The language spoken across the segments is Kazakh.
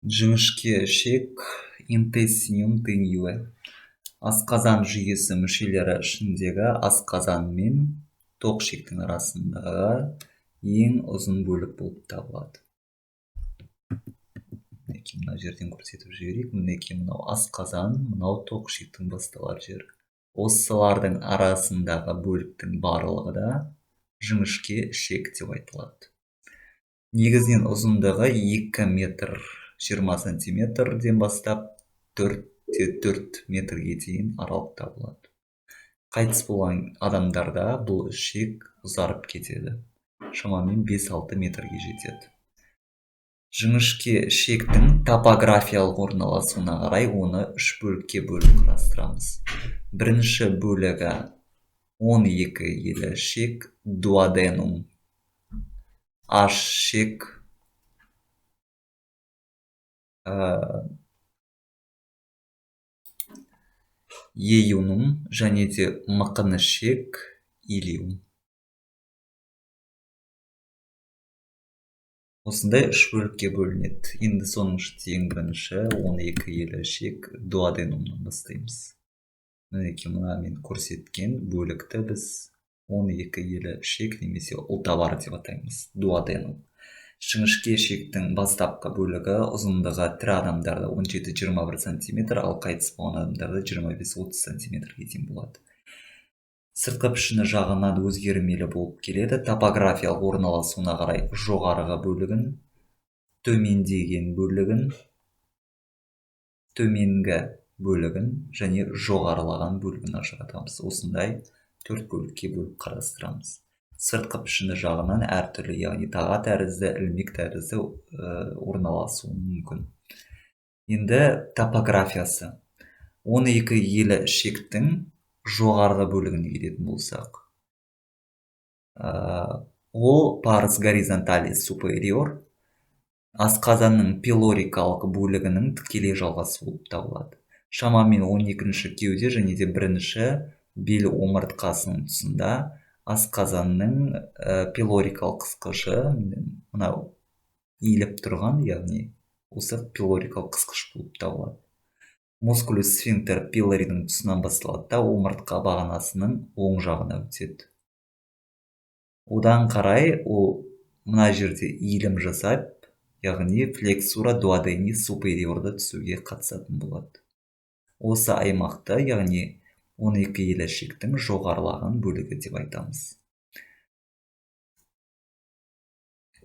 Жіңішке ішек, intestinum tenue, асқазан жүйесі мүшелері ішіндегі асқазан мен тоқ ішектің арасындағы ең ұзын бөлік болып табылады. Мінекей, мына жерден көрсетіп жіберейік. Мінекей, мынау асқазан, мынау тоқ ішектің басталар жері. Осылардың арасындағы бөліктің барлығы да жіңішке ішек деп айтылады. Негізінен ұзындығы 2 метр 20 сантиметрден бастап 4,4 метрге дейін аралықта болады. Қайтыс болған адамдарда бұл ішек ұзарып кетеді, шамамен 5-6 метрге жетеді. Жіңішке ішектің топографиялық орналасуына қарай оны үш бөлікке бөліп қарастырамыз. Бірінші бөлігі 12 елі ішек, дуоденум, аш ішек, ейунум және де мықын ішек, илиум. Осындай үш бөлікке бөлінеді. Енді соның ішінде ең бірінші 12 елі ішек, дуоденумнан бастаймыз. Мінекей, мына мен көрсеткен бөлікті біз 12 елі ішек немесе ұлтабар деп атаймыз, дуоденум. Жіңішке ішектің бастапқы бөлігі ұзындығы тірі адамдарда 17-21 сантиметр, ал қайтыс болған адамдарда 25-30 сантиметрге дейін болады. Сыртқы пішіні жағынан өзгермелі болып келеді. Топографиялық орналасуына қарай жоғарғы бөлігін, төмендеген бөлігін, төменгі бөлігін және жоғарылаған бөлігін ажыратамыз. Осындай төрт бөлікке бөліп қарастырамыз. Сыртқы пішіні жағынан әртүрлі, яғни таға тәрізді, ілмек тәрізді орналасуы мүмкін. Енді топографиясы. 12 елі ішектің жоғарғы бөлігіне келетін болсақ, ол pars horizontalis superior, асқазанның пилорикалық бөлігінің тікелей жалғасы болып табылады. Шамамен 12-ші кеуде және де бірінші бел омыртқасының тұсында асқазанның пилорикалық қысқышы, мынау иіліп тұрған, яғни осы пилорикалық қысқыш болып табылады. Мускулус сфинктер пилоридің тұсынан басталады да омыртқа бағанасының оң жағына өтеді. Одан қарай ол мына жерде иілім жасап, яғни флексура дуодени супериорды түсуге қатысатын болады. Осы аймақты, яғни 12 елі ішектің жоғарылаған бөлігі деп айтамыз.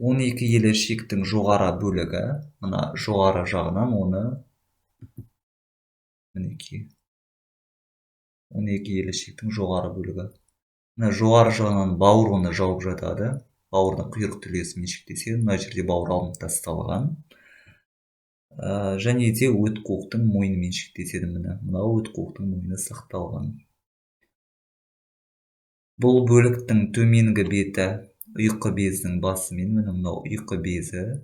12 елі ішектің жоғары бөлігі, мына жоғары жағынан оны мінекей 12 елі ішектің жоғары бөлігі. Мына жоғары жағынан бауыр оны жауып жатады. Бауырдың құйрық түлесімен шектеседі. Мына жерде бауыр алынып тасталған. Және де өт қуықтың мойнымен шектеседі. Міне, мынау өт қуықтың мойны сақталған. Бұл бөліктің төменгі беті ұйқы безінің басымен, міне мынау ұйқы безі,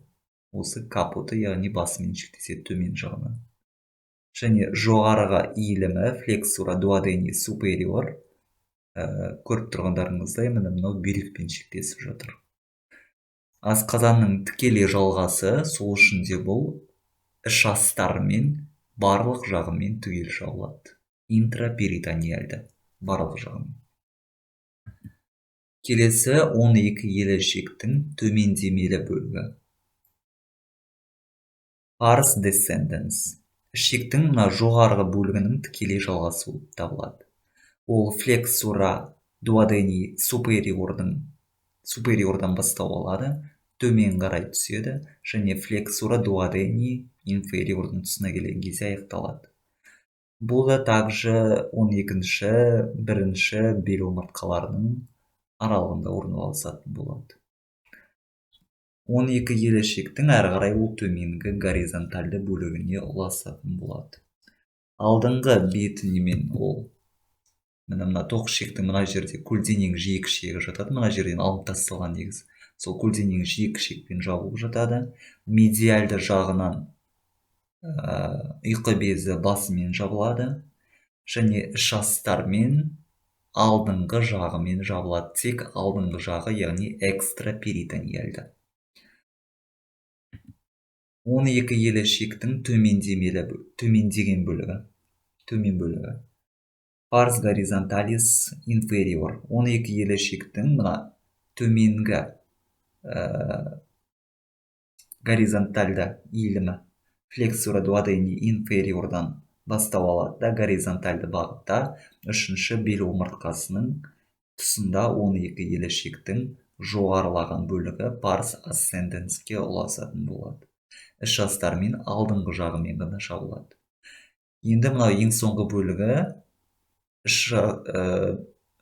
осы капоты, яғни басымен шектеседі төмен жағынан. Және жоғарыға иілімі флексура дуодени супериор, көріп тұрғандарыңыздай, міне мынау бүйрекпен шектесіп жатыр. Асқазанның тікелей жалғасы, сол үшін де бұл іш астарымен барлық жағымен түгел жабылады. Интраперитониальды барлық жағымен. Келесі 12 елі ішектің төмендемелі бөлігі. Pars descendens. Ішектің мына жоғарғы бөлігінің тікелей жалғасы болып табылады. Ол флексура дуодени супериордан бастау алады, төмен қарай түседі және флексура дуодени инфериордың тұсына келген кезде аяқталады. Бұл да также 12-ші, бірінші бел омыртқаларының аралығында орналасатын болады. 12 елі ішектің әрі қарай ол төменгі горизонтальды бөлігіне ұласатын болады. Алдыңғы бетімен ол міне мына тоқ ішектің мына жерде көлденең жиек ішегі жатады, мына жерден алынып тасталған негізі. Сол көлденең жиек ішекпен жабылып жатады. Медиальды жағынан ұйқы безі басымен жабылады және іш астармен алдыңғы жағымен жабылады. Тек алдыңғы жағы, яғни экстраперитониальды. 12 елі ішектің төмендеген бөлігі, төмен бөлігі. Pars horizontalis inferior. 12 елі ішектің мына төменгі горизонтальды иілімі flexura duodeni inferiorдан бастау алады да, горизонтальды бағытта үшінші бел омыртқасының тұсында 12 елі ішектің жоғарылаған бөлігі pars ascendensке ұласатын болады. Іш астарымен алдыңғы жағымен ғана жабылады. Енді мынау ең соңғы бөлігі,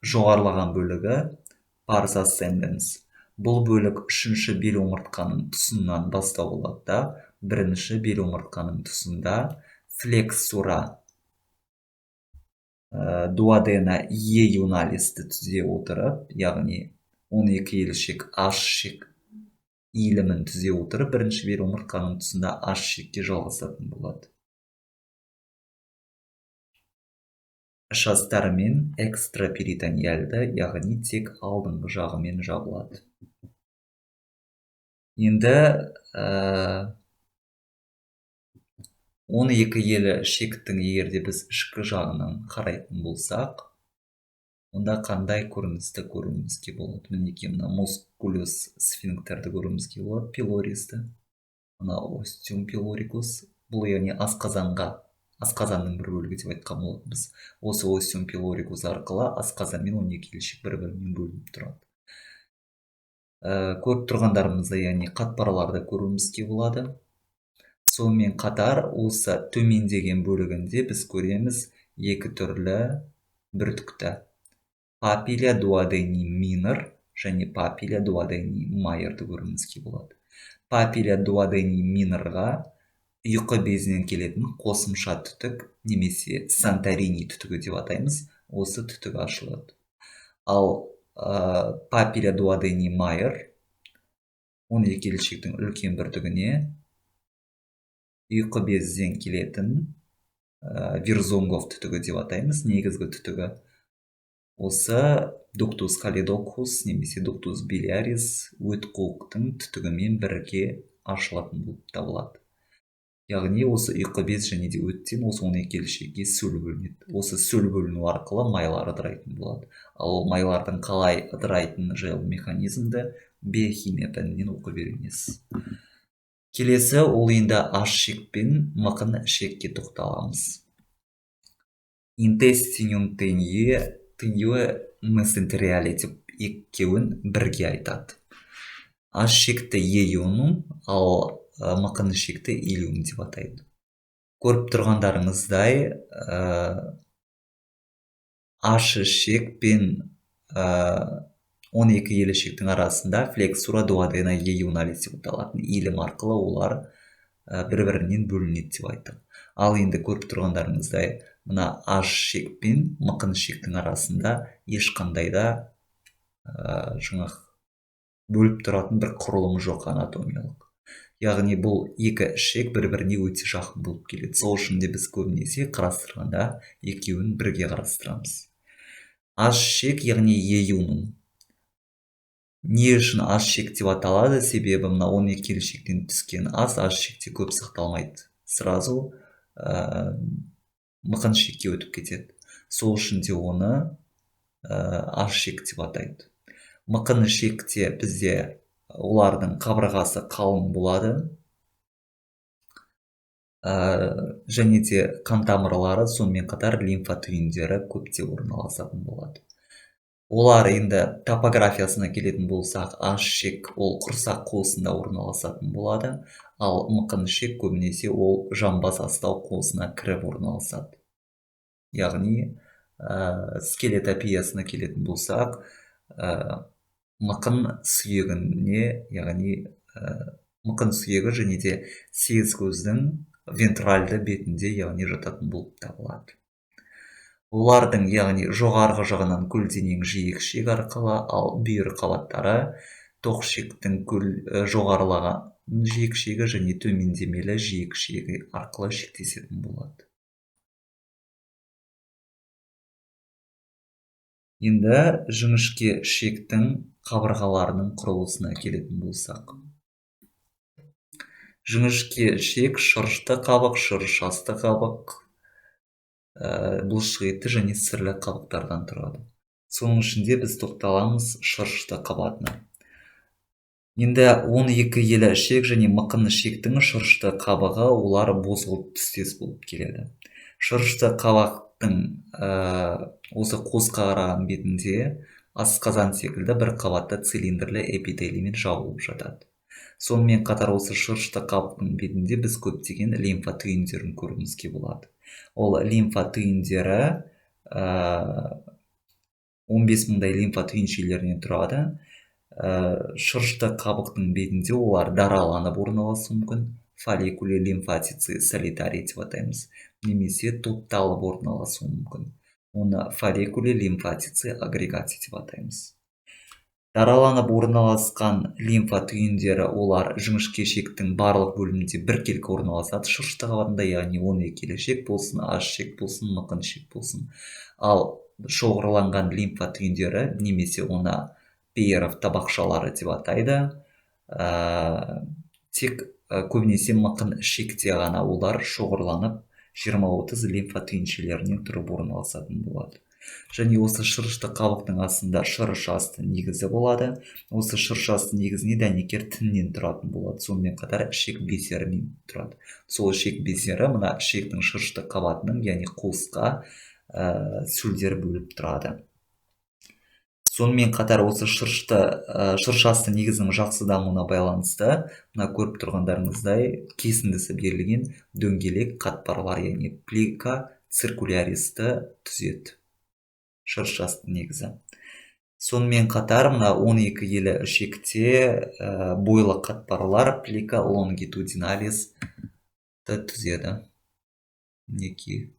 жоғарылаған бөлігі pars ascendens. Бұл бөлік үшінші бел омыртқаның тұсынан бастау алады да, бірінші бел омыртқаның тұсында flexura duodena ieunalis-ті түзе отырып, яғни 12 елі ішек аш ішек иілімін түзе отырып, бірінші бел омыртқаның тұсында аш ішекке жалғасатын болады. Іш астарымен экстраперитониальды, яғни тек алдыңғы жағымен жабылады. Енді 12 елі ішектің егер де біз ішкі жағынан қарайтын болсақ, онда қандай көріністі көруімізге болады? Мінекей мына мускулюс сфинктерді көруімізге болады, пилористі, мына остеум пилорикус, бұл яғни асқазанның бір бөлігі деп айтқан болатынбыз. Осы остеум пилорикус арқылы асқазан мен 12 елі ішек бір-бірінен бөлініп тұрады. Көріп тұрғандарымызда, яғни қатпарларды көруімізге болады. Сонымен қатар осы төмендеген бөлігінде біз көреміз екі түрлі бүртікті. Papilla duodeni minor және papilla duodeni majorды көруімізге болады. Papilla duodeni minorға ұйқы безінен келетін қосымша түтік немесе Санторини түтігі деп атаймыз, осы түтік ашылады. Ал papilla duodeni major 12 елі ішектің үлкен бүртігіне ұйқы безінен келетін Вирзонгов түтігі деп атаймыз, негізгі түтігі. Осы ductus choledochus немесе ductus biliaris өт қуықтың түтігімен бірге ашылатын болып табылады. Яғни осы ұйқы без және де өттен осы 12 елі ішекке сөл бөлінеді. Осы сөл бөліну арқылы майлар ыдырайтын болады. Ал ол майлардың қалай ыдырайтыны жайлы механизмді биохимия пәнінен оқып үйренесіз. Келесі ол енді аш ішек пен мықын ішекке тоқталамыз. Intestinum tenue mesenteriale деп екеуін бірге айтады. Аш ішекті ейонум, ал мықын ішекті илиум деп атайды. Көріп тұрғандарыңыздай, аш ішек пен 12 елі ішектің арасында flexura duodena ieunalis деп аталатын иілім арқылы олар бір-бірінен бөлінеді деп айттық. Ал енді көріп тұрғандарыңыздай, мына аш ішек пен мықын ішектің арасында ешқандай да жаңағы бөліп тұратын бір құрылым жоқ анатомиялық. Яғни бұл екі ішек бір-біріне өте жақын болып келеді. Сол үшін де біз көбінесе қарастырғанда екеуін бірге қарастырамыз. Аш ішек, яғни ейунум. Не үшін аш ішек деп аталады? Себебі мына 12 елі ішектен түскен ас аш ішекте көп сақталмайды. Сразу мықын ішекке өтіп кетеді. Сол үшін де оны аш ішек деп атайды. Мықын ішекте бізде олардың қабырғасы қалың болады. Және де қан тамырлары, сонымен қатар лимфа түйіндері көптеп орналасатын болады. Олар енді топографиясына келетін болсақ, аш ішек ол құрсақ қуысында орналасатын болады, ал мықын ішек көбінесе ол жамбас астау қуысына кіріп орналасады. Яғни скелетопиясына келетін болсақ, мықын сүйегіне, яғни мықын сүйегі және де сегіз көздің вентральды бетінде, яғни жататын болып табылады. Олардың, яғни жоғарғы жағынан көлденең жиек ішек арқылы, ал бүйір қабаттары тоқ ішектің жоғарылаған жиек ішегі және төмендемелі жиек ішегі арқылы шектесетін болады. Енді жіңішке ішектің қабырғаларының құрылысына келетін болсақ. Жіңішке ішек шырышты қабық, шырыш асты қабық, бұлшық етті және сірлі қабықтардан тұрады. Соның ішінде біз тоқталамыз шырышты қабатына. Енді 12 елі ішек және мықын ішектің шырышты қабығы олар бозғылт түстес болып келеді. Шырышты қабақтың осы қосқа қараған бетінде асқазан секілді бір қабатты цилиндрлі эпителиймен жабылып жатады. Сонымен қатар осы шырышты қабықтың бетінде біз көптеген лимфа түйіндерін көруімізге болады. Ол лимфа түйіндері 15 мыңдай лимфа түйіншелерінен тұрады. Шырышты қабықтың бетінде олар дараланып орналасуы мүмкін. Фолликули лимфатицы солитарий деп атаймыз, немесе топталып орналасуы мүмкін. Оны фолликули лимфатицы агрегати деп атаймыз. Дараланып орналасқан лимфа түйіндері олар жіңішке ішектің барлық бөлімінде біркелкі орналасады шырышты қабатында, яғни 12 елі ішек болсын, аш ішек болсын, мықын ішек болсын. Ал шоғырланған лимфа түйіндері немесе оны Пейеров табақшалары деп атайды, тек көбінесе мықын ішекте ғана олар шоғырланып 20-30 лимфа түйіншелерінен тұрып орналасатын болады. Және осы шырышты қабықтың астында шырыш асты негізі болады. Осы шырыш асты негізіне дәнекер тіннен тұратын болады. Сонымен қатар ішек бездерінен тұрады. Сол ішек бездері мына ішектің шырышты қабатының, яғни қуысқа сүлдер бөліп тұрады. Сонымен қатар осы шырыш асты негізінің жақсы дамуына байланысты мына көріп тұрғандарыңыздай кесіндісі берілген дөңгелек қатпарлар, яғни плика циркуляристі түзеді шырыш асты негізі. Сонымен қатар мына 12 елі ішекте бойлы қатпарлар плика лонгитудиналисті түзеді. Мінекей.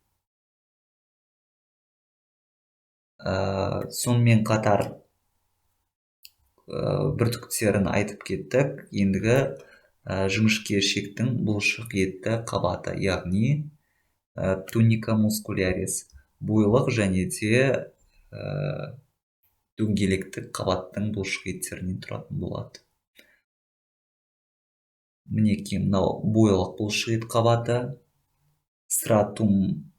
Сонымен қатар бүртіктерін айтып кеттік. Ендігі жіңішке ішектің бұлшық етті қабаты, яғни туника мускулярис, бойлық және де дөңгелектік қабаттың бұлшық еттерінен тұратын болады. Мінекей мынау бойлық бұлшық ет қабаты, стратум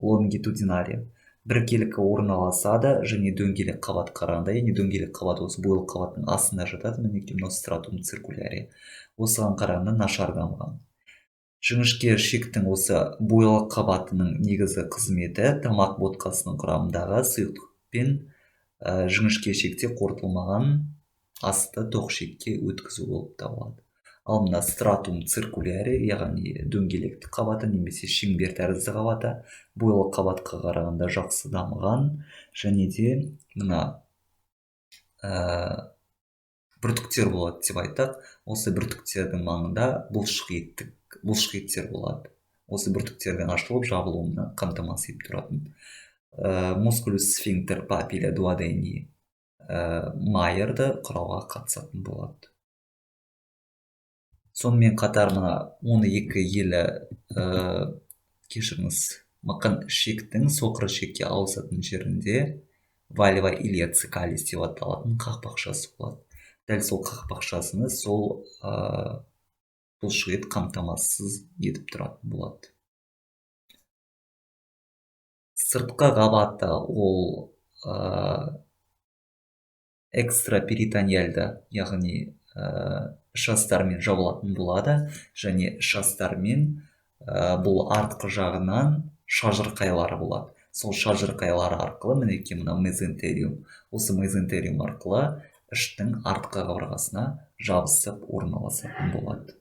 лонгитудинале біркелкі орналасады және дөңгелек қабат қарағанда, яғни дөңгелек қабат осы бойлық қабаттың астында жатады. Мінекей мынау стратум циркуляри осыған қарағанда нашар дамыған. Жіңішке ішектің осы бойлық қабатының негізгі қызметі тамақ ботқасының құрамындағы сұйықтықпен жіңішке ішекте қорытылмаған асты тоқ ішекке өткізу болып табылады. Ал мына стратум циркуляри, яғни дөңгелекті қабаты немесе шеңбер тәрізді қабаты бойлық қабатқа қарағанда жақсы дамыған және де мына бүртіктер болады деп айтақ. Осы бүртіктердің маңында бұлшық еттер болады. Осы бүртіктердің ашылып жабылуына қамтамасыз етіп тұратын. Мускулус сфинктер папилля дуодени майерді құрауға қатысатын болады. Сонымен қатар мына 12 елі кешіріңіз, мықын ішектің соқыр ішекке ауысатын жерінде вальва илиоцекалис деп аталатын қақпақшасы болады. Дәл сол қақпақшасыны сол бұлшық ет қамтамасыз етіп тұратын болады. Сыртқы қабаты ол экстраперитониальды, яғни ішастармен жабылатын болады және ішастармен бұл артқы жағынан шажырқайлары болады. Сол шажырқайлары арқылы мінекей мына мезентериум, осы мезентериум арқылы іштің артқы қабырғасына жабысып орналасатын болады.